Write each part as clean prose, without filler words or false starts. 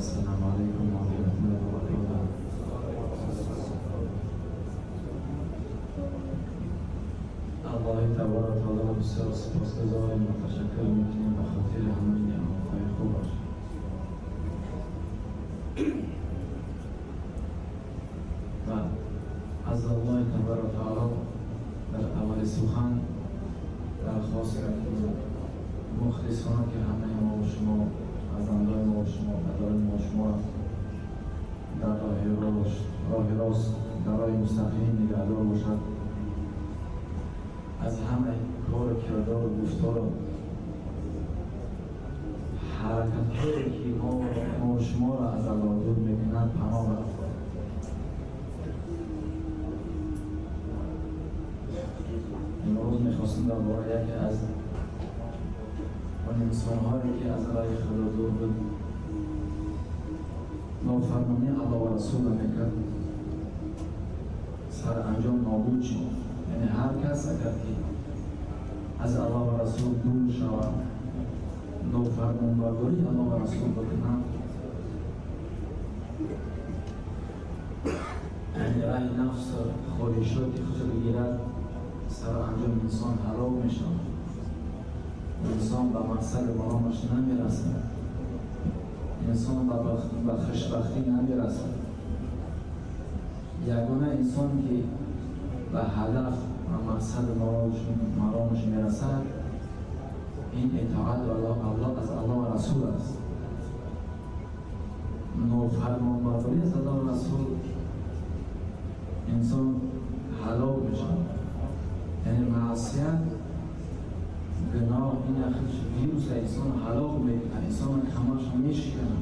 السلام عليكم ورحمة الله وبركاته. الله تبارک و تعالی بسیار سپاسگزاریم و تشکر میکنیم به خاطر همه نعمت‌های خوبش. و از الله تبارک و تعالی در اول سخن درخواست کردیم مخلصانه که همه ما و شما، فرزندان ما و شما، پدران ما و شما در راه راست، در راه مستقیم نگهدار باشد. از همه کار و کردار و گفتار و حرکت هایی که ما و شما را از الله دور میکنند پناه برد. امروز میخواستم درباره یکی از آن انسانهایی که از راه خدا دور بود، نافرمانی الله و رسول میکرد، سرانجام نابود شد. یعنی هر کس اگر که از الله و رسول دور شود، نافرمانبرداری الله و رسول بکند، یعنی راه نفس خواهشات خود بگیرد، سرانجام انسان هلاک میشود. انسان به مقصد مرامش نمیرسد، انسان به خوشبختی نمیرسد. یگانه انسان که به هدف و مقصد مرامش میرسد، این اطاعت الله از الله و رسول است. نافرمانبرداری از الله و رسول انسان هلاک میشود. یعنی معصیت، گناه، این اخرش ویروس انسان هلاک میکنه، انسان کمرش میشکنه.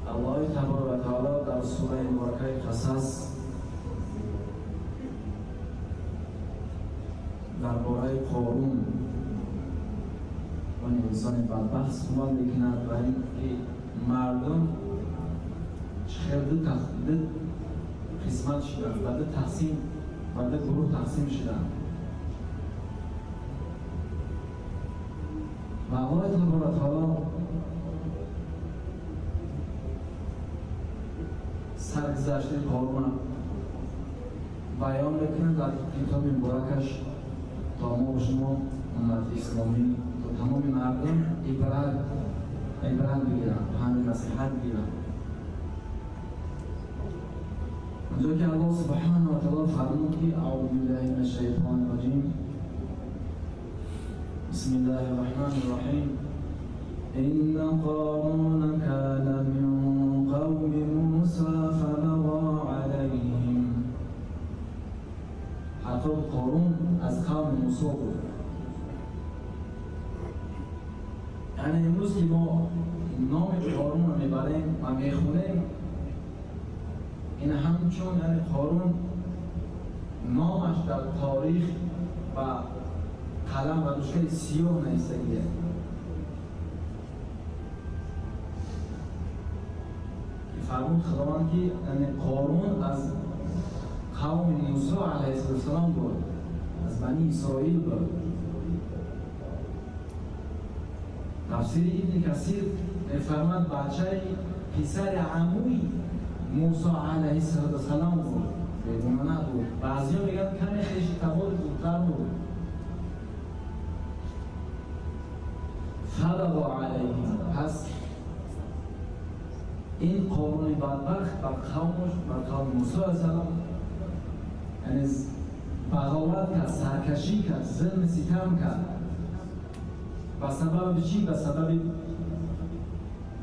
الله تبارک و تعالی در سوره مبارکه قصص درباره قارون، آن انسان بدبخت صحبت میکند و اینکه مردم چه دو قسمت شدند و دو تقسیم و دو گروه تقسیم شدند. و الله تبارک و تعالی سرگذشت قارون بیان میکنه در کتاب مبارکش تا ما و شما امت اسلامی، تا تمام مردم عبرت بگیرن، پند نصیحت بگیرن. اونجا که الله سبحانه و تعالی فرمود که اعوذ بالله من الشیطان الرجیم، بسم الله الرحمن الرحیم، إن قارون كان من قوم موسى فبغى عليهم. حتی قارون از قوم موسی بود. یعنی امروز که ما نام قارون رو میبریم و میخونیم، این همچون یعنی قارون نامش در تاریخ و قلم و دوشکه سیاه نوشتگیه. فرمود خداوند که یعنی قارون از قوم موسی علیه السلام بود، از بنی اسرائیل بود. تفسیر ابن کثیر می‌فرماد بچه پسر عموی موسی علیه السلام بود، بیگانه نبود. بعضیا میگن کمی خویش تبار زودتر بود. فبغى علیهم، پس این قارون بدبخت بر قومش، بر قوم موسی علیه السلام، یعنی بغاوت کرد، سرکشی کرد، ظلم ستم کرد. به سبب چی؟ به سبب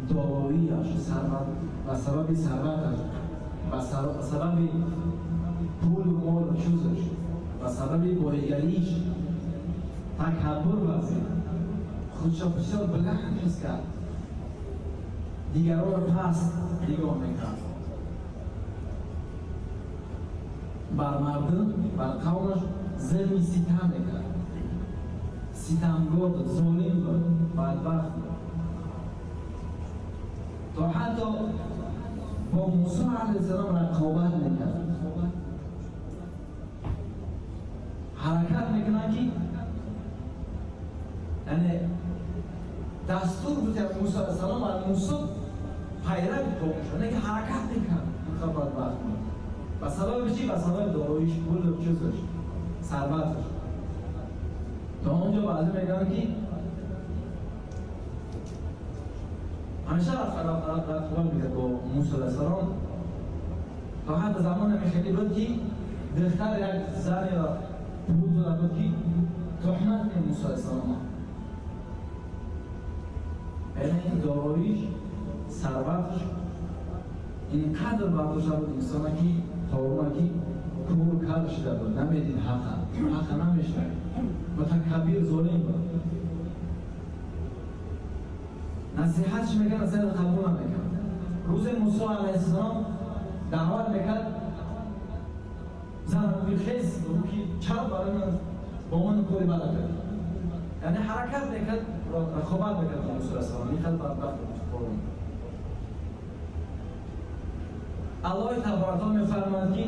داراییش، ثروت، به سبب ثروتش، به سبب پول و مال و چیزش، به سبب بایگریش تکبر ورزید، خودش را بسیار بلند حس کرد، دیگران را پست نگاه میکرد، بر مردم، بر قومش ظلم ستم میکرد، ستمگار بود، ظالم بود، بدبخت بود. تا حتی با موسی علیه السلام رقابت میکرد، حرکت میکنن که یعنی دستور بود که موسی علیه السلام و موسی پیروی قوم شد، نه که حرکت میکرد اینقدر بدبخت بود. به سبب چی؟ به سبب داراییش، پول و چیزش، ثروتش. تا اونجا بعضی میگن که همیشه رقابت میکرد با موسی علیه السلام. تا حتی زمان خیلی بود که دختر یک زنی را پول داده بود که تهمت کنه موسی علیه السلام. یعنی این داراییش، ثروتش اینقدر برداشته بود انسان که قارون که کور کر شده بود، نمیدید حق نمیشنید، متکبر ظالم بود. نصیحتش میکرد، نصیحت قبول نمیکرد. روز موسی علیه السلام دعوت میکرد، زن خیز بود که چرا برای من با من کاری بد کرد. یعنی حرکت میکرد، رقابت میکرد با موسی علیه السلام. اینقدر بدبخت بود قارون. الله تبارک و تعالی میفرماد که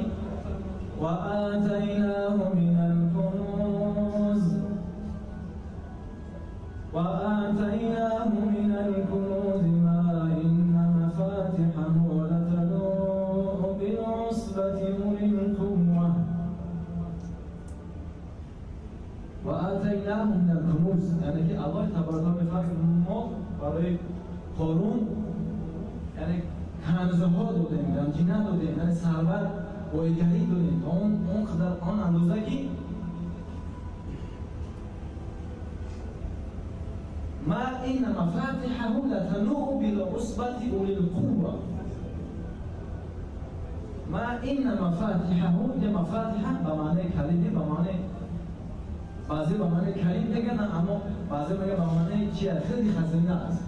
و آتیناه من الکنوز و آتیناه من الکنوز ما إن مفاتحه لتنوء بالعصبة أولي القوة. و آتیناه من الکنوز، یعنی که الله تبارک و تعالی میفرماد ما برای قارون یعنی کنزها دادیم، گنجینه دادیم، یعنی ثروت بایگری دادیم تا اون قدر آن اندازه که ما این مفاتحه لتنوء بالعصبة أولي القوة. ما این مفاتحه، یه مفاتحه به معنی کلیدی، به معنی بعضی به معنی کلید میگن، اما بعضی میگن به معنی چیه؟ خیلی خزینه است،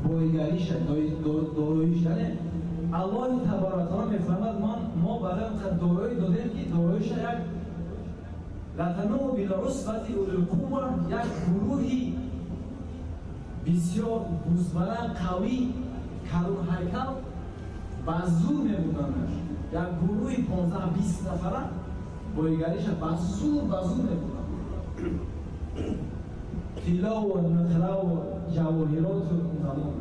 بایگریش، داراییش. یعنی الله تبارک و تعالی میفرماد ما برای اون دارایی دادیم که داراییش یک لتنوء بالعصبة أولي القوة، یک گروهی بسیار گوزبلند، قوی، کلون هیکل به زور میبودنش. یک گروهی 15-20 نفره بایگریش به زور میبودن. طلا و نقره و جواهرات اون زمان.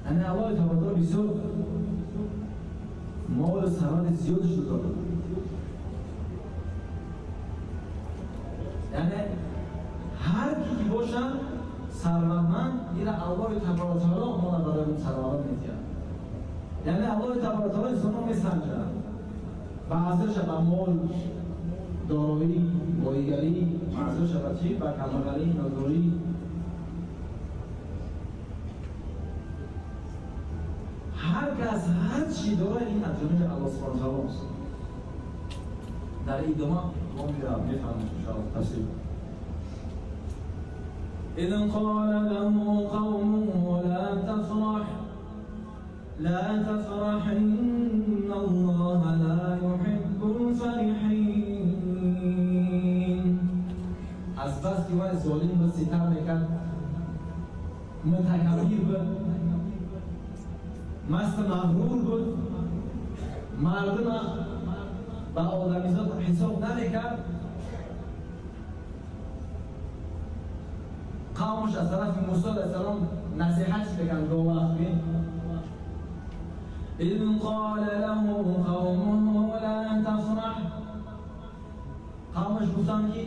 یعنی الله تبارک بسیار مال و ثروت زیادش رو داد. یعنی هر کی که باشن ثروتمند، اینا الله تبارک و تعالی مال برای اون ثروت میدید. یعنی الله تبارک و تعالی انسانو میسنجه، بعضیش به مال، دارایی، بایگری، بعضیش به چی؟ به کمالگری، ناداری. هر کس هر چی داره این از جانب الله سبحانه و تعالی است. در ادامه ما میفهمیم ان شاء الله تفسیر. إذ قال له قومه لا تفرح إن الله لا يحب الفرحين. از بس که وای ظالم بود، ستم میکرد، متکبر بود، مست مغرور بود، مردم به آدمیزاد حساب نمیکرد. قومش از طرف موسی علیه السلام نصیحتش بکن دو وقت بین. اذ قال له قومه لا تفرح، قومش گفتن که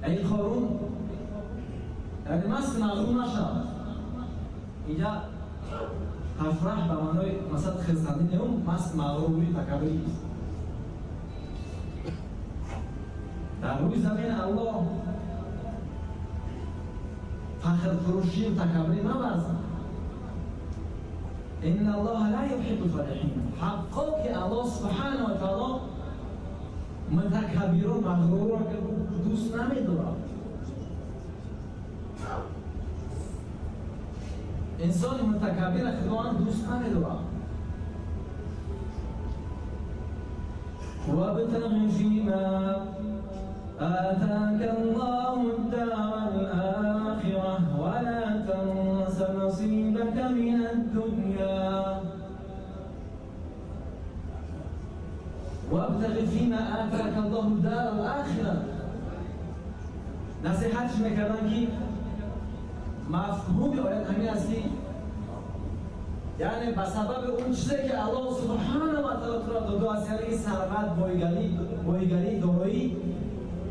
ای قارون، یعنی مست مغرور نشد. اینجا تفرح به معنای مثلا خرسندی نه، مست مغروری تکبری است. در روی زمین الله فخر فروشی و تکبری نورزد. ان الله لا يحب الفرحین. حقا که الله سبحانه و تعالی متکبرون مغرور دوست نمیدارد. انسان متکبر خداوند دوست نمیدارد. وابتغ فيما آتاك الله الدار الآخرة ولا تنس نصيبك من الدنيا. وابتغ فيما آتاك الله الدار الآخرة. نصیحتش میکردن که مفهوم آیت همین است که یعنی به سبب اون چیزی که الله سبحانه و تعالی تو را داده است، یعنی ثروت، بایگانی، دارایی،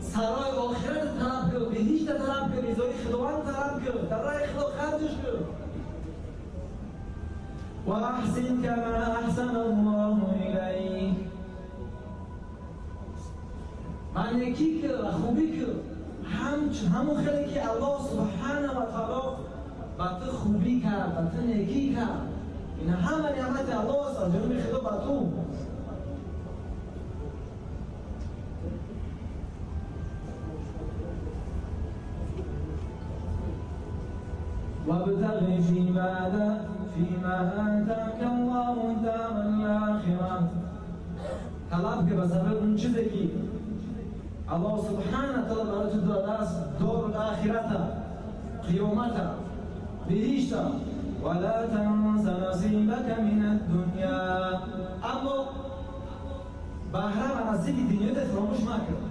سرای آخرت طلب کن، بهشت طلب کن، رضای خداوند طلب کن، در راه خدا خرجش کن. و احسن کما احسن الله الیک، و نیکی کن و خوبی کن همون خیلی که الله سبحانه و تعالی به تو خوبی کرد، به تو نیکی کرد. این همه نعمت الله است از جانب خدا به تو. وابتغ فيما آتاك الله الدار الآخرة. طلب که به سبب اون چیزی که الله سبحانه وتعالی برای تو داده است، دار الآخرت، قیامت، بهشت. ولا تنس نصیبک من الدنیا. اما بهره و نصیب دنیا ت فراموش نکن.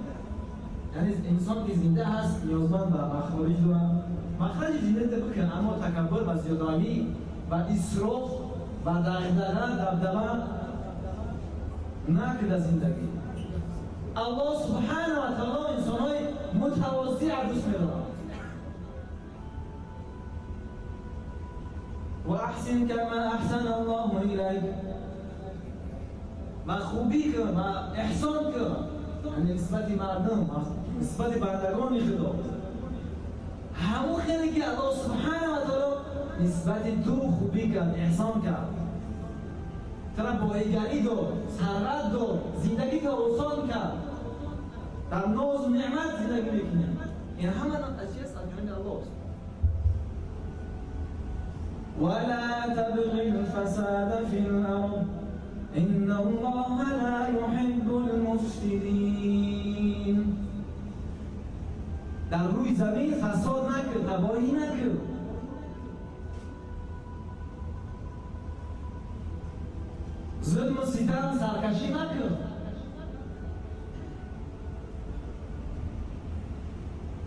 یعنی انسان که زنده هست نیازمند به مخارج دارد، مخرج زنده بکن، اما تکبر و زیاده‌روی و اسراف و دغدغه دبدبه نکن در زندگی. الله سبحانه و تعالی انسان‌های متواضع دوست می‌دارد. و احسن کما احسن الله الیک، و خوبی کن و احسان کن، یعنی نسبت مردم، نسبت بندگان خدا، همون خیلی که الله سبحانه و تعالی نسبت تو خوبی کرد، احسان کرد، تو را بایگانی داد، ثروت داد، زندگی تو آسان کرد، در ناز و نعمت زندگی میکنی. این همه از چیست؟ از جانب الله است. ولا تبغ الفساد في الأرض إن الله لا يحب المفسدين. در روی زمین فساد نکن، تباهی نکن. ظلم و ستم، سرکشی نکن.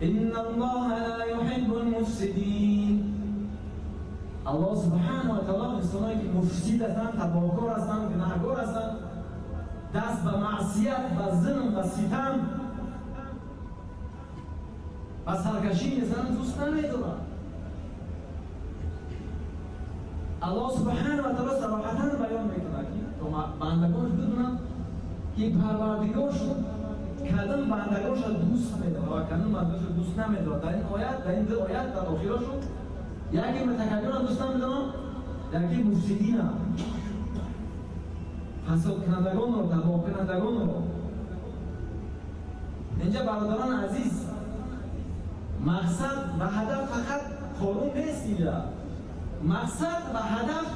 إن الله لا يحب المفسدين. الله سبحانه و تعالی انسانایی که مفسد هستند، تباهکار هستند، گناهکار هستند، دست به معصیت، به ظلم، به ستم، به سرکشی میزنند، دوست نمیدارد. الله سبحانه و تعالی صراحتا بیان میکنه که تا بندگانش بدونند که پروردگارشون کدام بندگانش را دوست میدارد و کدام بندگانش را دوست نمیدارد. در این آیت، در این دو آیت در آخرشون، یکی متکبران دوست نمیدارم، یکی مفسدین، فساد کنندگان رو، تباه کنندگان رو. اینجا برادران عزیز، مقصد و هدف فقط قانون نیست. اینجا مقصد و هدف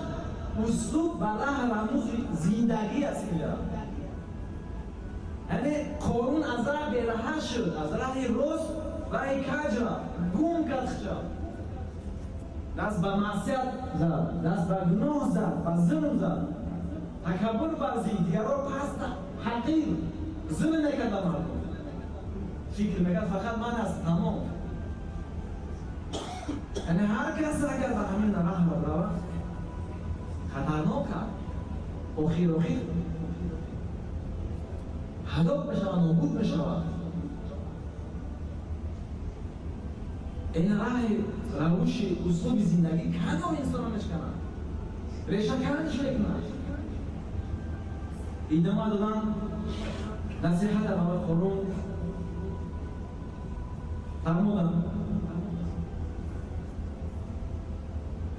اسلوب و راه رموز زندگی است. اینجا یعنی قانون از راه بیراه شد، از راه راست راه کج را گم کرد، دست به معصیت زد، دست به گناه زد، به ظلم زد، تکبر ورزید، دیگران پست حقیر ظلم نکرد به مردم، فکر میکرد فقط من هست، تمام. یعنی هر کس اگر به همین راه برود خطرناک است، آخر آخر هلاک میشود، نابود میشود. این راه روش اسلوب زندگی کدام انسان را میشکند، ریشه کنش میکند. ادامه دادن نصیحت برای قارون، فرمودن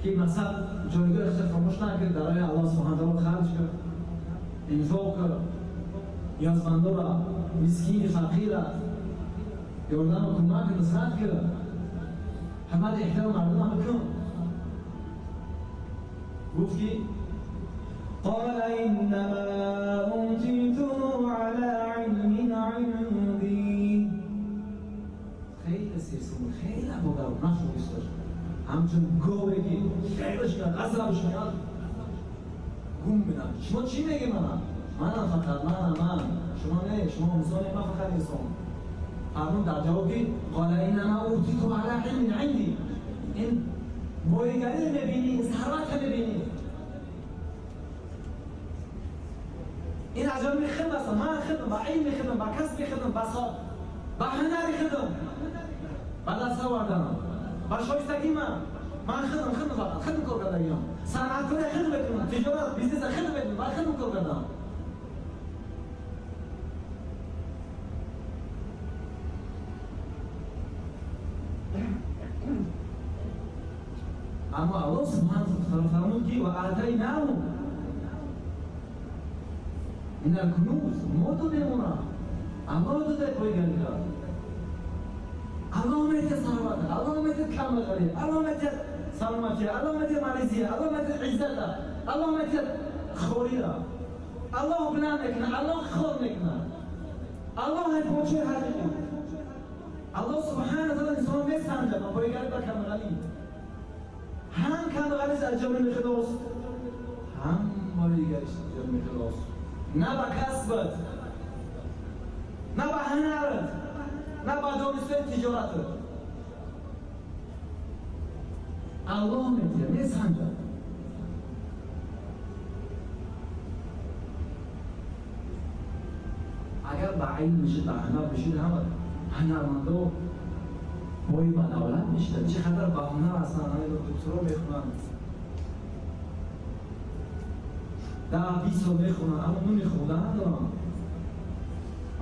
که مثلا جایگاه خود فراموش نکرد، در راه الله سبحانه و تعالی خرج کرد، انفاق کرد، نیازمندا را، مسکین فقیر را یاردم و کمک نصرت کرد، همه احترام مردم هم بکن. گفت که قال انما اوتیته على علم عندي. خیلی سیرسون، خیلی بودم نخوریست داشت، همچون گاوی که خیلیش کرد، غضبش میاد گم میدم. شما چی میگی منم؟ منم فقط منم، من شما نه، شما انسانی، من فقط انسان. فرمود در جواب که قال انما اوتیت علی علم عندی. این بایگری میبینی، ثروت میبینی، این از جانب خدم است. من خدم با علم خدم، با کسب خدم، با هنر خدم، با دست آوردم، با شایستگی من خدم فقط خدم کار کردم، صنعتکاری خدم میکنم، تجارت business خدم میکنم، من خدم کار کردم. اما الله سبحانه و تعالی فرمود که و آتیناه من الکنوز، ما دادیم اونا، الله داده پایگری را، الله میده ثروت، الله میده کمبغلی، الله میده سلامتی، الله میده مریضی، الله میده عزت، الله میده خوری را، الله بلند میکنه، الله خور میکنه، الله پادشاه حقیقی. الله سبحانه و تعالی انسان میسنجه با پایگری و کمبغلی. هم کمبغلیش از جانب خداست، هم پایگریش از جانب خداست. نه به کسبت، نه به هنرت، نه به دانستن تجارتت. الله میده، میسنجه. اگر به علم میشید، به هنر میشید، همه هنرمندا بای به دولت میشید. چقدر به هنر هستن، همه دکترا میخونن، 10-20 سال میخونن، اما نون خوردن ندارن.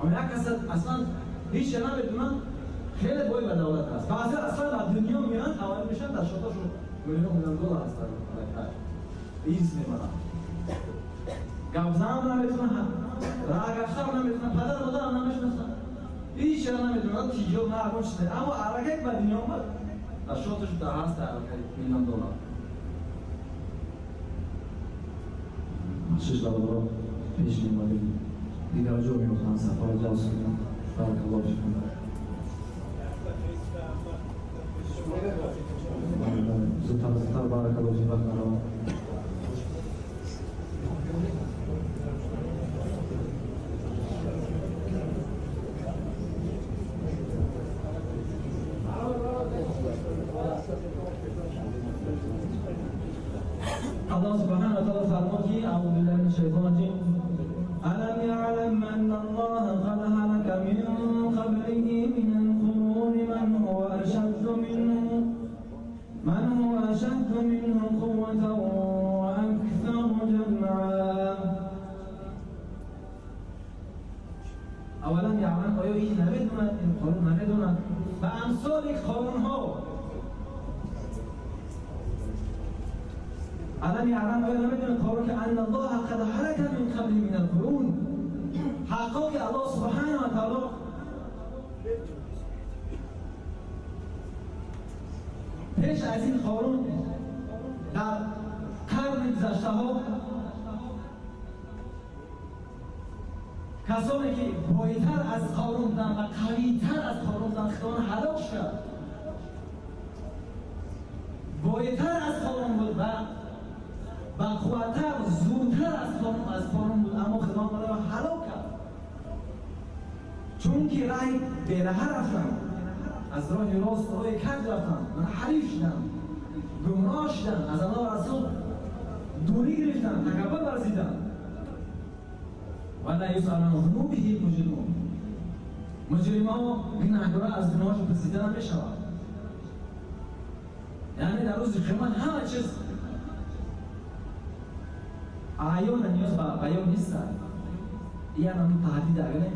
اما یک کس اصلا هیچ نمیدونن، خیلی بای به دولت هست. بعضی اصلا در دنیا میان تولد میشن، در شاتاشون میلیون دلار هست، ایز میبرن، گپ زن نمیتونن، راه گشتن نمیتونن، پدر مادر نمیشناسن، هیچ نمیدونن، تجارت نه هر چیزی. اما عرقه به دنیا اومد، در شاتش در هست عرقه میلیون دلار. شش برادر پیش می‌آمدیم، دیگر جا می‌افتند، سفر جاز کنیم. بارک الله فیکم. زودتر بارک الله فیکم. الله سبحانه وتعالى فرمود که اعوذ بالله من الشیطان الرجیم، الم يعلم ان الله قد هلك من قبله من القرون من هو اشد منه قوة واكثر جمعا. اولا یعلم، آیا این نمیدوند، این قارون نمیدوند و امثال قارون ها. الم يعلم، آیا نمیدونه قارون که ان الله قد هلك من قبل من القرون، حقا که الله سبحانه و تعالی پیش از این قارون در قرن گذشته ها کسانی که بایتر از قارون بودن و قویتر از قارون بودن خدا هلاک کرد. بایتر از قارون بود و قوتر، زودتر از قارون بود، اما خدا را هلاک کرد، چون که راه بی‌راه رفتن، از راه راست راه کج رفتن، منحرف شدن، گمراه شدن، از الله رسول دوری گرفتن، تکبر ورزیدن. ولا یسأل عن ذنوبهم المجرمون. مجرم‌ها گناهکارا از گناهشون پرسیده نمی‌شود. یعنی در روز قیامت همه چیز عیان نیاز به بیان نیست. یعنی هم تهدید اگه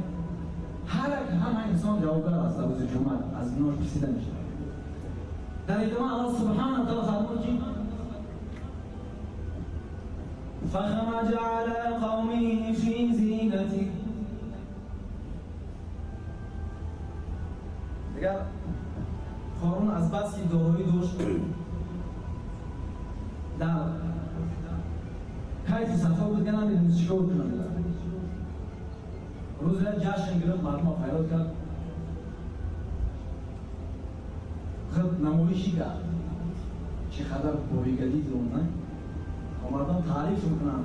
هر همه انسان جوابگار است در روز قیامت از گناهش پرسیده میشه. در ادامه الله سبحانه و تعالی فرمود که فخرج على قومه في زينته. دیگر قارون از بس که دارایی داشت در کیف صفا بود که نمیدونست چیکار کنه. روز یک جشن گرفت، مردم فریاد کرد، خود نمایشی کرد چقدر بایگلی دارم، نه مردم تعریف میکنن،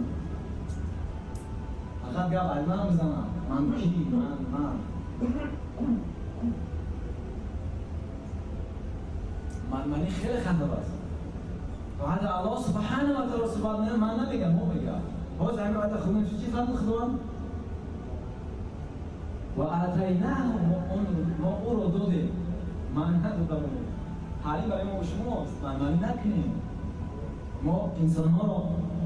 فقط گپ از من میزنم، من کی، من. منمنی خیلی خطر است. بعد الله سبحانه و تعالی صحبت من نمیگم، او میگه. باز همین وقت خودم چی فرمود خداوند؟ و آتیناه، ما او رو دادیم. من ندادم او. حالی برای ما و شماست. منمنی نکنیم. ما انسان ها رو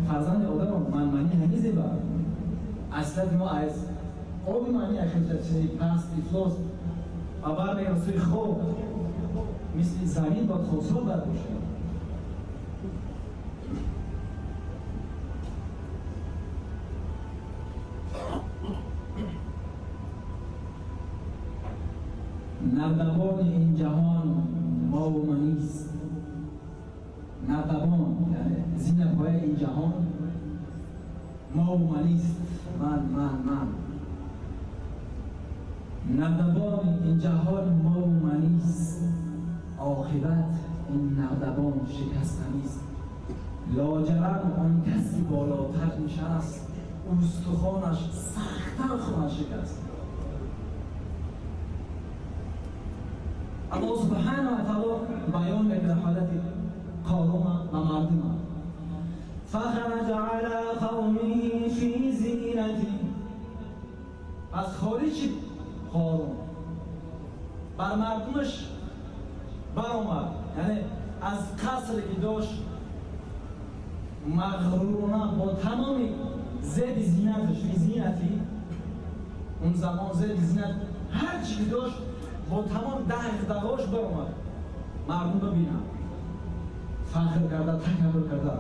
فرزند آدم رو منمنی همیزیم. اصلا ما از آب معنی اخیر چیزی پست افلاس و برمیگردیم سوی خوب، مثل زمین باید خودسر باید باشه. نردبان این جهان ما و منیست. نردبان یعنی زینت های این جهان ما و منیست. من من من. نردبان این جهان ما و منیست، عاقبت این نردبان شکستنیست. لاجرم آن کس که بالاتر نشست، استخوانش سخت‌تر خواهد شکست. الله سبحانه و تعالی بیان میکنه حالت قارون و مردم. فخرج علی قومه فی زینته. از خارج قارون بر مردمش برآمد، یعنی از قصری که داشت مغرورانه با تمام زیب زینتش، زینتی اون زمان زیب زینت هر چی که داشت با تمام دغدغه‌اش برآمد مردم ببینن، فخر کرده، تکبر کرده.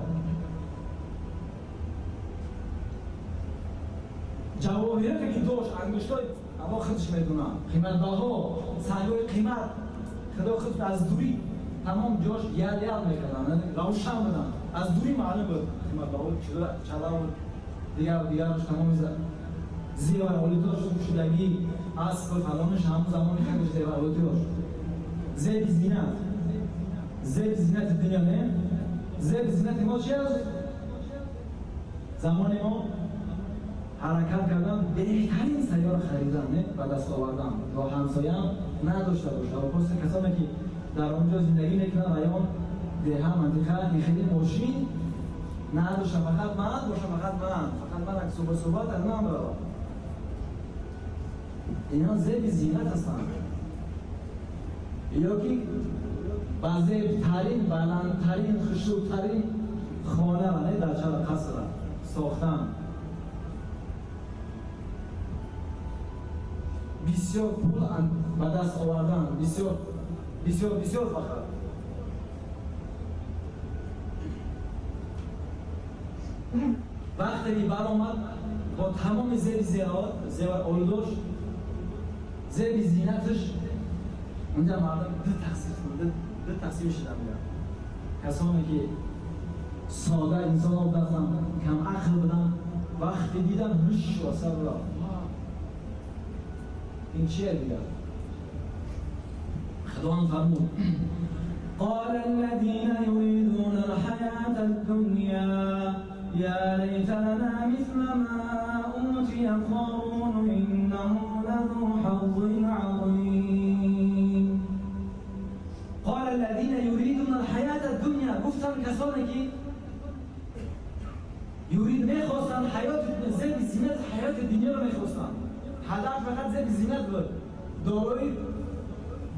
جواهراتی که داشت، انگشتای الله خودش میدونه، قیمت بها، سنگای قیمت خدا خودش از دوری تمام جاش یل یل میکردن، روشن بودن، از دوری معلوم بود قیمت بها چلا بود، دیگر دیگرش تمام زیور آلوداش شدگی اسب و فلانش هم زمانی خودش زیور آلوداش. زیب زینت، زیب زینت دنیا نه، زیب زینت ما چی است؟ زمان ما حرکت کردن بهترین سیاره خریدن، نه به دست آوردن تا همسایه هم نداشته باشه. و پست کسانی که در آنجا زندگی میکنن و یا ده منطقه خیلی ماشین نداشته، فقط من باشه، فقط من، فقط من صبح صبح از من برم. اینا زیب زینت هستند. یا که با زیبترین، بلندترین، خوشروترین خانه را نه در چهار قصر ساختن، بسیار پول به دست آوردن، بسیار بسیار بسیار فقط. وقتی برآمد با تمام زیب زیور آلوداش، زیب زینتش، اونجا مردم دو تقسیم شدن. کسانی که ساده انسان ها بودن، کم عقل بودن، وقتی دیدن هوش و سر رفت. این چیه دیگر؟ خداوند فرمود قال الذين يريدون الحياة الدنيا يا ليت لنا مثل ما أوتي قارون إنه لذو حظ عظيم. قال الذين يريدون الحياة الدنيا، گفتن کسانی که یرید میخواستن حیات زیب زینت حیات دنیا رو میخواستن، هدف فقط زیب زینت بود، دارای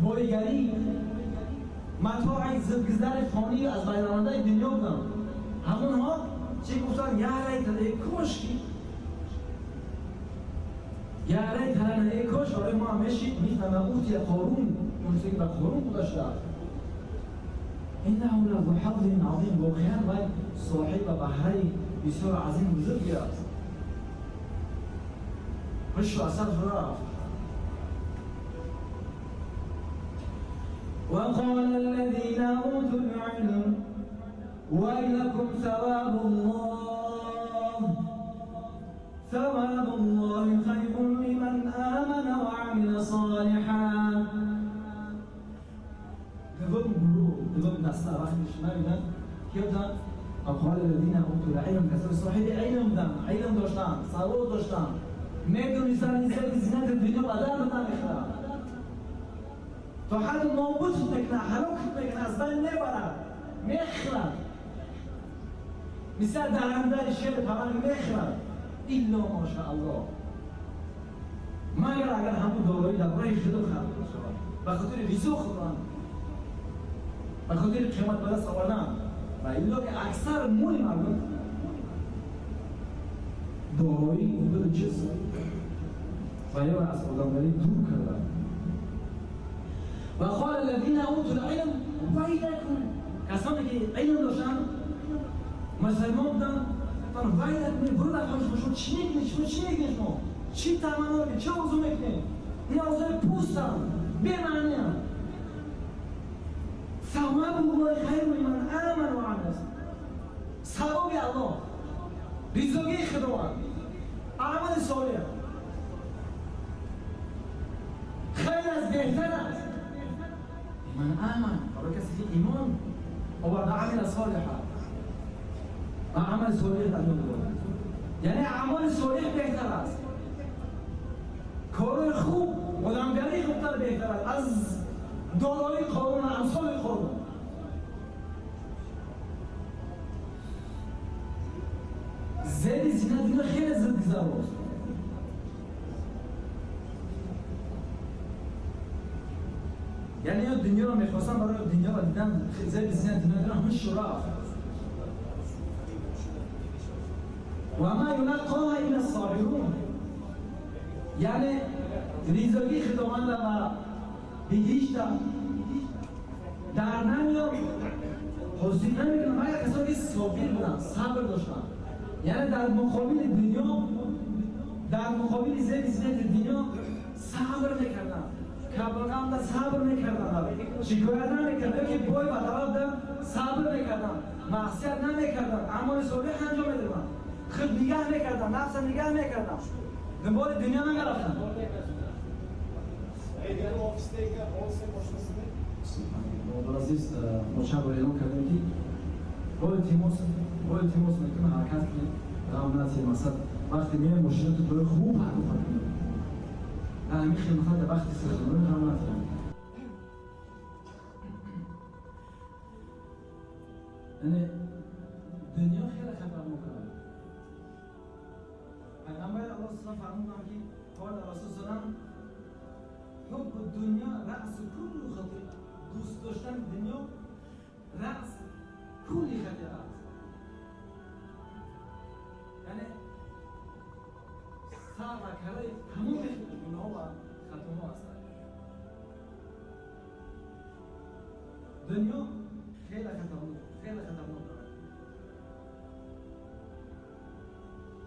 بایگری، متاع زدگذر فانی از ویراننده دنیا بودن. همونها چی گفتن؟ یا لیت، ای کاش کی، یا لیت لنا، ای کاش آره ما همیشه مثل ما اوتی قارون، اون چیزی که به قارون گذشته است. انه لذو حظ عظیم، واقعا و صاحب و بهره بسیار عظیم بزرگی است. هوش و اثر رفت. وقال الذين أوتوا العلم ويلكم ثواب الله، ثواب الله خير لمن آمن وعمل صالحا. دوم گروه، دوم دسته وقتی شما که بودن وقال الذين أوتوا العلم، کسانی صاحب علم بودن، علم داشتن، سواد داشتن، میدونستن این زینت دنیا به درد نمیخورد. تا حد نابود میکنه، هلاک میکنه، از بین میبرد، میخورد. مثل درنده شیر پلنگ میخورد. الا ماشاءالله، مگر اگر همون دارایی در راه خدا خرج شود، به خاطر رضا خدا، به خاطر قیمت به دست آوردن. و الا که اکثر مول مردم دارایی دو چیز و یا از آدمگری دور کردن. و قال الذین اوتوا العلم ویلکم، کسانی که علم داشتن مسلمان بودن، ویلکم، برو در خودش شما چی میکنید؟ شما چی میکنید؟ شما چی تمنا میکنید؟ چه آرزو میکنید؟ این آرزوی پوستن، بی‌معنی هم. ثواب الله خیر من آمن و عمل، ثواب الله، رضای خداوند، عمل صالح خیر از بهتر است. من آمن، برای کسی که ایمان آورده، عمل صالح و عمل صالح انجام داد، یعنی اعمال صالح بهتر است، کار خوب، آدمگری خوبتر بهتر است از دارایی قارون و امثال قارون. زید زینت دنیا خیلی زد گذر است. یعنی یا دنیا رو میخواستن برای دنیا رو دیدن، زید زینت دنیا دیدن همش رفت. و ما یلقاها الا الصابرون، یعنی ریزگی خداوند و بهشت در نمیاد، حاصل نمیکنه مگر کسانی که صابر بودن، صبر داشتن. یعنی در مقابل دنیا، در مقابل زید زینت دنیا صبر میکردن، کبرغم صبر میکردن، شکایت نمیکردن که بای و طرف صبر میکردن، معصیت نمیکردن، اعمال صالح انجام میدادن، خود نگاه میکردن، نفس نگاه میکردن، دنبال دنیا نمیرفتن. عزیز، ما چند بار اعلام کردیم که با التماس میکنه حرکت کنید، غم نتیه. مثلا وقتی میای ماشین تو باید خوب حرکت کنی، در همین خدمت وقتی سخنرانی غم نتیه. یعنی دنیا خیلی خطرناک است. پیغمبر الله صلی الله فرمودند که قال رسول الله حب الدنیا رأس کل خطیئه، دوست داشتن دنیا رأس کلی خطیئه است. یعنی سر و کله تمام گناه و خطاها است. دنیا خیلی خطرناک، خیلی خطرناک دارد.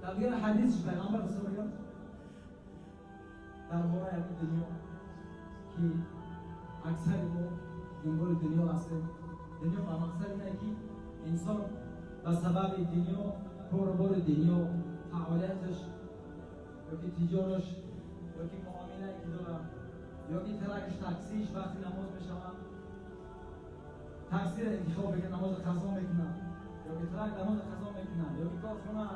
در دیگر حدیث پیغمبر صلی الله علیه و در باره دنیا که اکثر ما دنبال دنیا هستیم. دنیا به مقصد اینه که انسان به سبب دنیا، کاروبار دنیا، فعالیتش یا که تجارش یا که معامله که داره یا که ترکش تاکسیش، وقتی نماز میشوند تاکسی را انتخاب میکنه، نماز قضا میکنه، یا که ترک نماز قضا میکنه، یا که کارخانه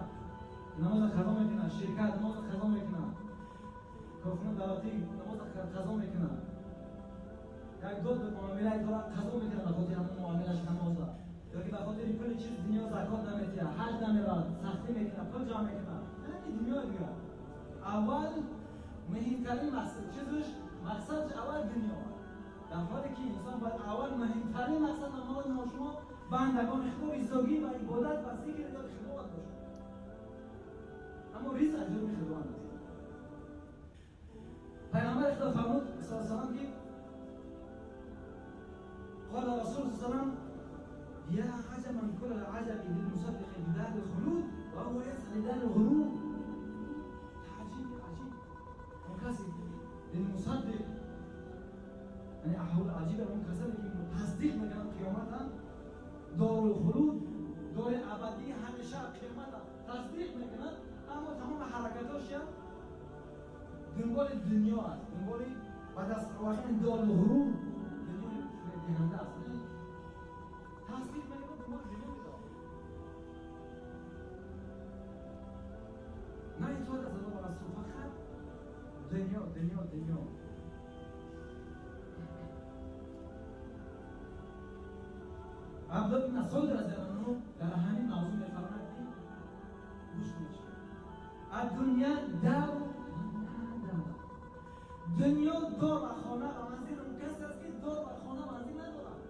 نماز قضا میکنه، شرکت نماز قضا میکنه، کارخانه دولتی نماز قضا میکنه، یک دو معامله داره قضا میکنه به خاطر همون معاملش نماز، یا که به خاطر پول چیز دنیا زکات نمیده، حج نمیره، سختی میکنه، پول جمع میکنه. یعنی دنیا دیگه اول مهمترین مقصد چیزش، مقصد اول دنیا، در حالی که انسان باید اول مهمترین مقصد نماز ما شما بندگان خدا رضاگی و عبادت و ذکر یاد خدا باشه، اما ریز از جانب خداوند است. پیغمبر خدا فرمود صلی الله علیه و سلم که قال رسول الله صلی الله علیه و سلم یا عجبا كل العجب للمصدق بدار الخلود وهو يسعى لدار الغرور. عجیب عجیب اون کسی للمصدق، یعنی احوال عجیب اون کسانی که تصدیق میکنن قیامت دار الخلود، دار ابدی، همیشه قیامت تصدیق میکنن، اما تمام حرکتاش دنبال دنیا است، دنبال به دست آوردن دار الغرور، دنیای دهنده است. تصدیق میکنه دنبال دنیا میداد، نه اطاعت از الله و رسول، فقط دنیا دنیا دنیا. Абдуллоҳ ибн Масъуд разияллоҳу анҳу дар ҳамин мавзӯъ мефармояд ки гӯш кунед, الدنیا دار دنیا دار و خانه و منزل اون کس است که دار و خانه و منزل ندارد.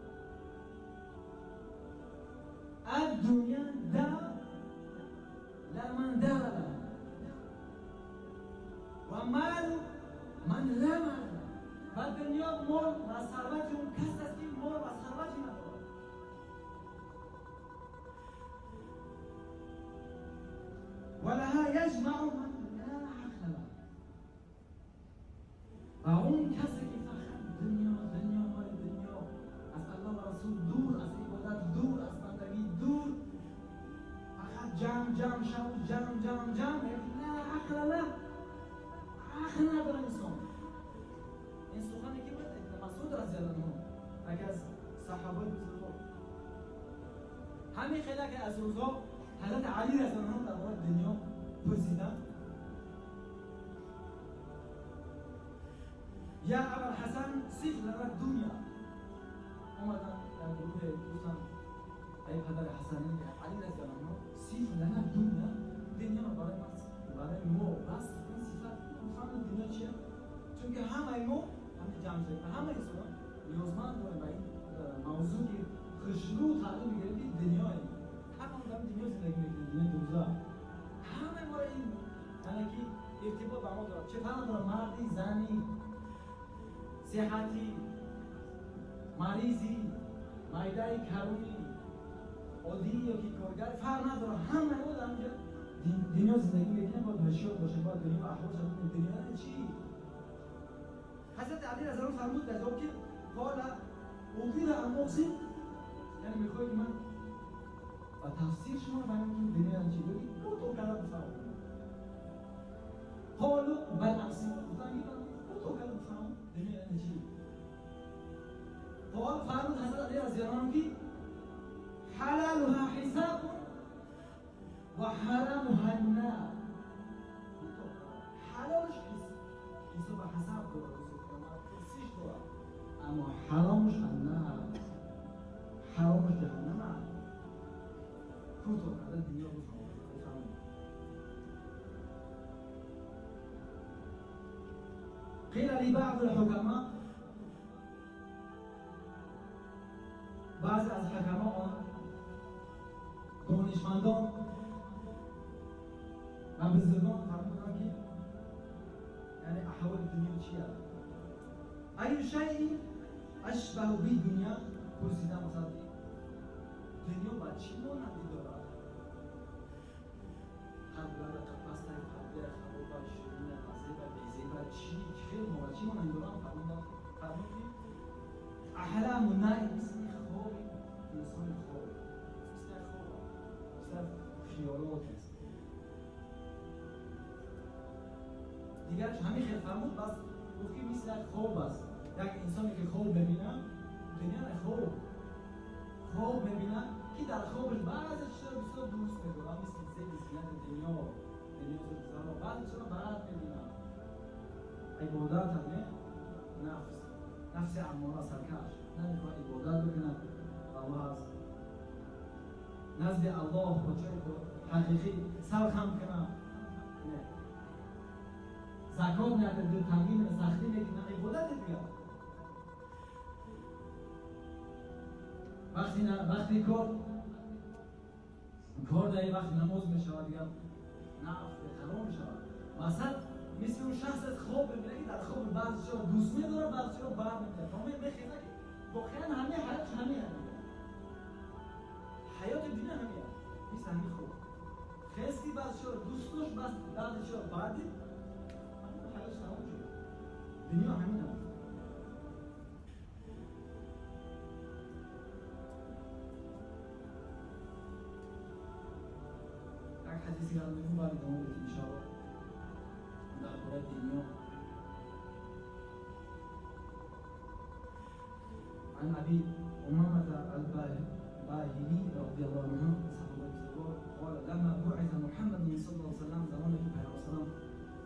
الدنیا دار لمن دار له و مال من لا مال له. و دنیا مال و ثروت اون کس است که مال و ثروتی ندارد. ولها یجمع من لا عقل له. و اون کسی که فقط دنیا دنیا مال دنیا، از الله و رسول دور، از عبادت دور، از بندگی دور، فقط جمع جمع شو جمع جمع جمع، لا عقل له، عقل نداره انسان. این سخنی که بود ابن مسعود رضی الله عنه یکی از صحابه بزرگوار، همین خیلی که از روزها حضرت علی رضی الله عنه درباره دنیا پرسیدن، یا ابوالحسن صف لنا الدنیا. اومدن در گروه گفتن ای پدر حسن علی رضی الله عنه صف لنا الدنیا، دنیا برای ما، برای ما بس این صفت فهم دنیا چیه؟ چون که همه ما همه جمع شدیم، همه انسان نیازمند داریم به این موضوع که خوشرو تعلیم میگیریم که دنیای همه در دنیا زندگی میکنیم، دنیا دوزخ، همه ما این یعنی که ارتباط با ما دارد، چه فرق داره مردی، زنی، صحتی، مریضی، معده کرونی، عادی یا که کارگر، فرق نداره، همه ما در اینجا دنیا زندگی میکنیم، باید هوشیار باشیم، باید دنیا احوالش رو بدونیم. دنیا چی؟ حضرت علی رضی الله فرمود در جواب که قال اوقیل ام اقسم، یعنی میخوای که من و تفسیر شما بیان کنم دنیا چی؟ بگید کوتاه کرده بفرمایید. قالوا بل اقسم، گفتن که کوتاه کرده بفرمایید دنیا یعنی چی؟ قال فرمود حضرت علی رضی الله عنه که حلالها حساب و حرامها النار. حلالش حساب و حساب داره، پرسش داره، اما حرامش النار، حرامش جهنم. کوتاه کرده دنیا بفهمید. قیل لبعض الحکما، بعضی از حکما دانشمندان و بزرگان فرمودند که یعنی احوال دنیا چیه؟ ای شیء اشبه بالدنیا، پرسیدن مثلا دنیا با چی مانندی دارد؟ قبل قفص قبل خراب شیرین مزه و بیزه و چی خیلی ما چی مانندی دارم؟ فرمود که احلام النائم، مثل خواب انسان خواب، مثل خواب، مثل خیالات است. دیگرش همین خیلی فرمود، بس گفت که مثل خواب است. یک انسانی که خواب ببینه، دنیا خواب خواب میبینه که در خوابش بعضی چیزا بسیار دوست میداره، مثل زیب زینت دنیا، دنیا زیب، بعضی چیزا بد میبینه. عبادت هم نه، نفس، نفس اماره سرکش نمیخواد عبادت بکنه. الله است نزد الله با جای حقیقی سر خم کنه، نه زکات نده، دلتنگی نه، سختی میکنه، عبادت دیگه. وقتی نه، وقتی کار داری، وقتی نماز میشود دیگه نفس قرار میشود. مثلا مثل اون شخص از خواب میبینه که در خواب بعضی چیزا دوست میداره، بعضی چیزا بد میبینه. تا میخیزه که واقعا همه حیاتش همین همینه، حیات دنیا همینه، مثل همین خواب خیلی بعضی چیزا دوست داشت، بعضی چیزا بد دید، حیاتش تمام شد. دنیا همینه. یک حدیثی رو میگم بعد ادامه بدیم انشاءالله درباره دنیا. عن ابي امامه الباهلي رضي الله عنه قال لما بعث محمد صلى الله عليه وسلم، زمانی که پیامبر صلی الله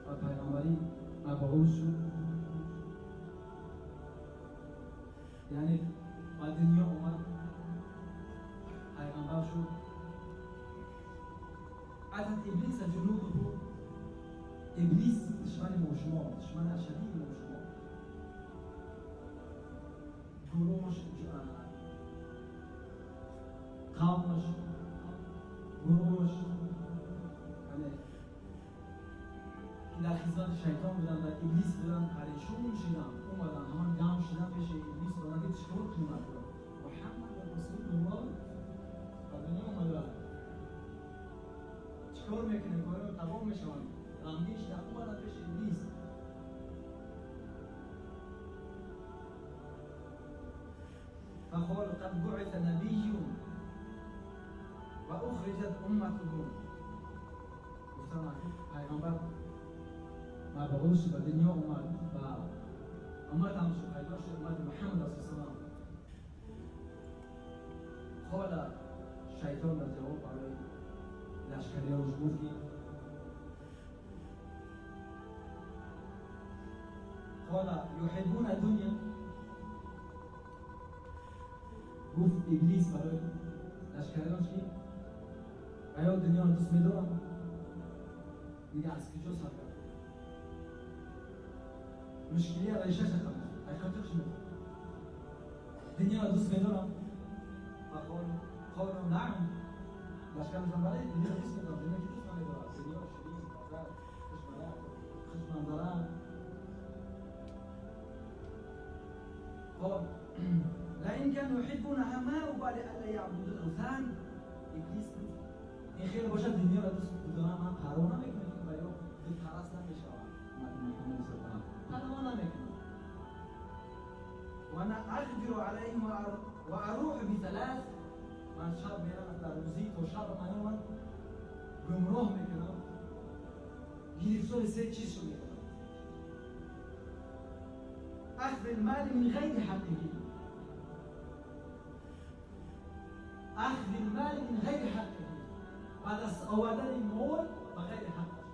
و پیامبری مبعوث شد، یعنی با دنیا اومد، شد. اتت ابلیس جنوده، ابلیس دشمن ما و شما، دشمن اشدی ما و شما، گروهش، قومش، گروهش، یعنی که در خدمت شیطان بودن و ابلیس بودن، پریشون شدن، اومدن همان جمع شدن پیش ابلیس بودن که چیکار کنیم؟ محمد رسول الله به دنیا اومده، چیکار میکنه؟ کارو تمام میشوند. غمگین شدن، اومدن پیش ابلیس. فقال قد بعث نبي وأخرجت أمته. گفتم پیغمبر مبعوث به دنیا اومد و امت هم شد، پیدا شد، امت محمد صلی الله علیه و سلم. قال شیطان در جواب برای لشکریانش گفت که قال یحبون الدنیا. گفت ابلیس برای لشکریانش که آیا دنیا رو دوست می‌دارم؟ میگه از کجا سر کرد؟ مشکلی ریشه شدم، حقیقتش می‌دونم. دنیا رو دوست می‌دارم؟ و قالوا نعم. لشکرشان بله دنیا رو دوست می‌دارم، دنیا که دوست نمی‌دارد، دنیا شیرین، تازه، خوشمزه، خوشمنظره. قال لئن كانوا يحبونها ما أبالي ألا يعبدوا الأوثان. ابلیس گفت این خیلی باشد دنیا را دوست دارم، من پروا نمی‌کنم که برای بت پرست نمی‌شوم، امت محمد صلی الله علیه و سلم پروا نمی‌کنم. و انا اقدر علیهم و اروح بثلاث. من شب میرم در روزی تا شب من گمراه میکنم، گرفتار سه چیز رو میکنم. اخذ المال من غیر حقه، اخذ المال من غیر حقه، بعد از آوردن مال به غیر حقش،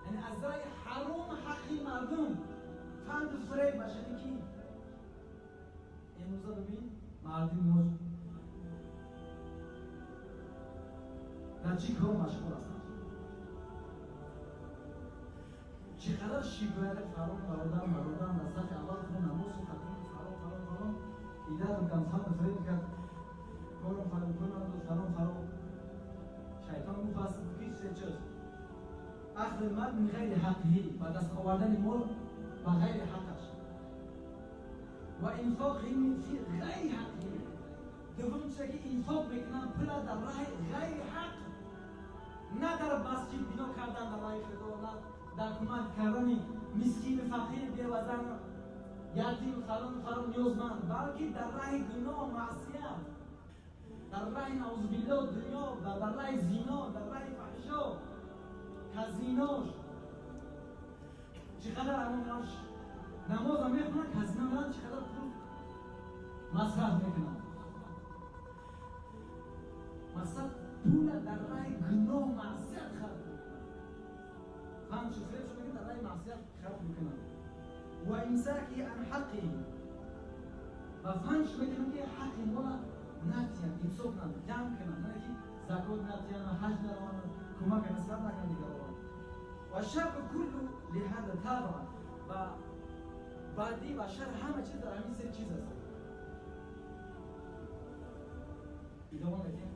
یعنی از راه حرام حق مردم، فند و فریب بشری کی امروزا ببین مردم ما در چی کار مشغول هستند، چقدر شکایت فرام برادر برادر در صف اول خون نماز و ختم فرام فرام فرام ایده رو کم فند فریب کرد، کارم فرام کنم فرام فرام. شیطان گفت پس هیچ چیز اخذ المال من غیر حقه، و دست آوردن مال به غیر حقش، و انفاق فی غیر حقه. دوم چیزی که انفاق میکنن پول در راه غیر حق، نه در مسجد بنا کردن در راه خدا، نه در کمک کردن مسکین فقیر بیوزن یتیم فلان فلان نیازمند، بلکه در راه گناه معصیت، در راه نعوذ بالله دنیا، و در راه زینا، در راه فحشا، کازینوش. چقدر امامش نماز هم میخونن، کازینو میرن، چقدر پول مصرف میکنن. مقصد پول در راه گناه معصیت خرج میکنن. فهم شو فهم شو در راه معصیت خرج میکنن. و امساکی عن حقه، و فهم شو میکنن که حق مولا نتیان، امساک کنن، جمع کنن، نه که زکات نتیان، حج نروان، کمک نصرت نکنن دیگران. و شر کل لهذا تابع، و بعدی و شر همه چیز در همین سه چیز است. ادامه میدیم،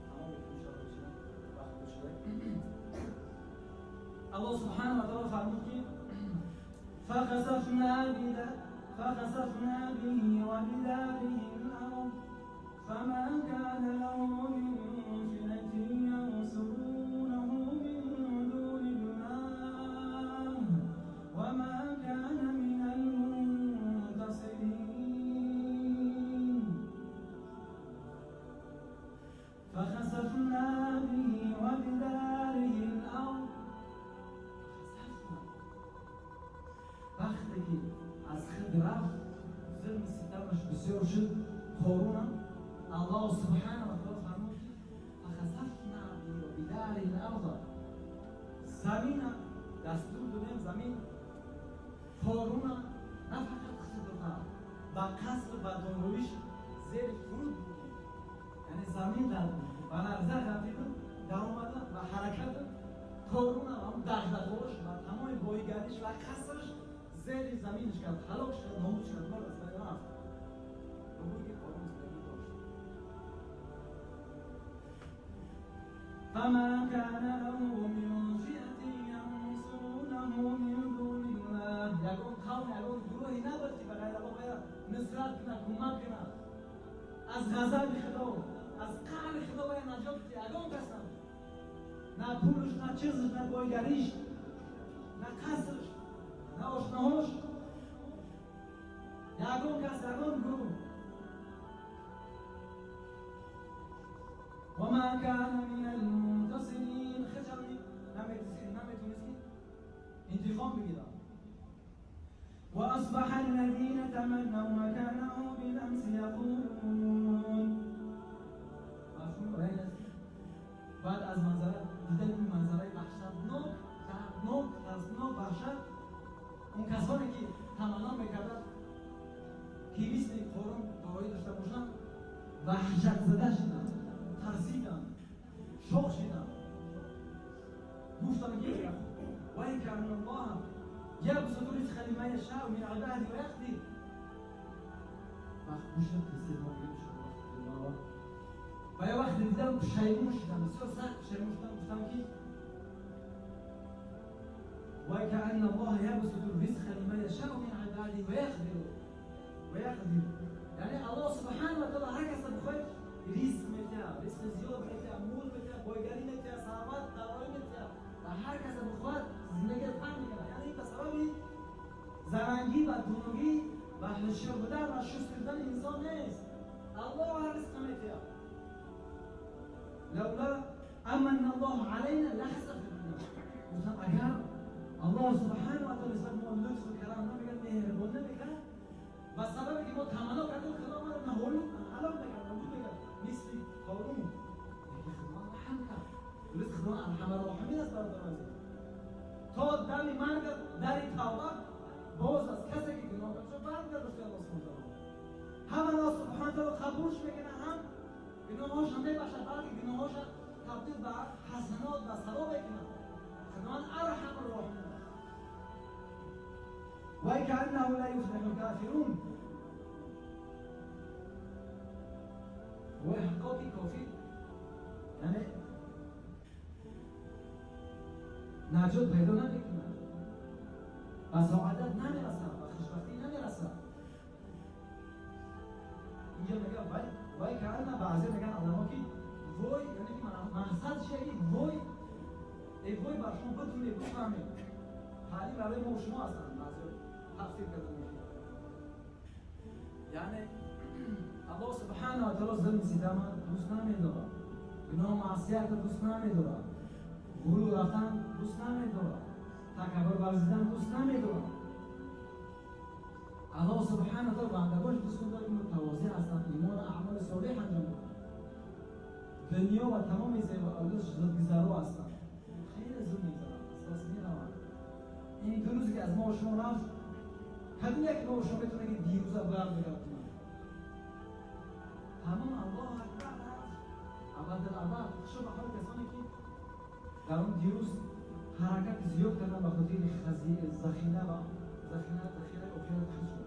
تمام میکنیم ان شاء الله، وقت شده. الله سبحانه و تعالی فرمود که فخسفنا به وبداره الارض فما كان له من فئة ينصرونه من دون الله وما كان من المنتصرين. فخسفنا به وبداره الأرض. خسفنا وقتی که از خود رفت، ظلم ستمش بسیار شد، قارون الله سبحانه و تعالی فرمود فخسفنا به وبداره الأرض. زمین دستور دادیم، زمین قارون نه فقط خود رفت، با قصر و دارویش زیر فرود بودیم، یعنی زمین در بلرزه غلطید در اومده و حرکت قارون هم دغدغه‌اش و تمام بایگریش و قصرش زیر زمینش کرد، هلاک شد، نابود شد، مرد از بین رفت. بگویی که قارون زندگی داشت. فما كان له من فئة ينصرونه من دون الله. یگان قوم، یگان گروهی نبود که به غیر الله غیر نصرت کنه، کمک کنه. از غضب خدا، از قهر خدا باید نجات بده. یگان کس نبود، نه پولش، نه چیزش، نه بایگریش، نه قصرش، نه آشناهاش، یگان کس، یگان گروه. وما كان من المنتصرين. خجل نمیتونست که انتقام بگیرم. وأصبح الذين تمنوا مكانه بالأمس يقولون. مفهوم این است بعد از منظره دیدن این منظره وحشتناک، دردناک، ترسناک، وحشت، اون کسانی که تمنا میکردند که مثل قارون دارایی داشته باشند وحشت زده شدند، ترسیدند، شوق شدند، گفتند که وَإِنْ الله يبسط الرزق لمن يشاء من عباده ويقدر. وقت گوشم تسلیم شد و یه وقت دیدم پشیمون شدم، بسیار سخت پشیمون شدم. گفتم که وكأن الله يبسط الرزق لمن يشاء من عباده ويقدر. یعنی الله سبحانه و تعالی هر کس بخواد رزق میده، رزق زیاد میده، مول میده، بایگری میده، ثروت دارایی میده و هر کس بخواد زندگی تنگ میکنه. یعنی به سبب زرنگی و دونگی و هوشیار بودن و شست کردن انسان نیست. الله هر رزق میده. لولا امن الله علينا لخسف بنا. گفتم اگر الله سبحانه و تعالی نسبت ما لطف و کرم نمیکرد، مهربان نمیکرد، و سببی که ما تمنا کردیم خدا ما رو نهالود هلاک میکرد، نابود میکرد مثل قارون. لیکن خدا رحم کرد. درست خدا ارحم الراحمین است برادران عزیز. تا دم مرگ در توبه باز از کسی که گناه کرد برمیگرده به الله سبحانه و تعالی. هم الله سبحانه و تعالی قبولش میکنه، هم گناهاش هم میبخشه، بلکه گناهاش تبدیل به حسنات و ثواب میکنه. خداوند ارحم الراحمین است. وكأنه لا يفلح الكافرون. و حقا که کافر یعنی نجات پیدا نمیکنه، به سعادت نمیرسه، به خوشبختی نمیرسه. اینجا میگه وای کردن بعضی میگن آدما که وای، یعنی که مقصد چیه؟ که وای ای وای بر شما بتونید بفهمید. تعلیم برای ما و شما هستن. بعضی تفسیر کردن میگه یعنی الله سبحانه و تعالی ظلم ستم دوست نمیداره، گناه معصیت دوست نمیداره، غرور رفتن دوست نمیداره، تکبر ورزیدن دوست نمیداره. الله سبحانه و تعالی بندگانش دوست میداره که متواضع هستند، ایمان و اعمال صالح انجام میدن. دنیا و تمام زیبایی‌هاش زودگذرا هستند، خیلی زود میگذرند، از دست میروند. این دو روزی که از ما و شما رفت، کدوم یک ما و شما میتونه که دیروز برمیگردونه؟ تمام الله اکبر رفت ابد الابد. خوشا به حال کسانی که در اون دیروز حرکت زیاد کردن به خاطر ذخیره و ذخیره آخرت خود شد.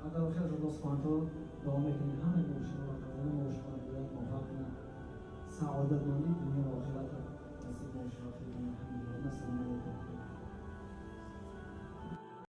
و در آخر از الله سبحانه و تعالی دعا میکنیم همه ما و شما و فرزندان ما و شما را هدایت موفق کنند، سعادتمندی دنیا و آخرت نصیب ما و شما کنند. الحمدلله.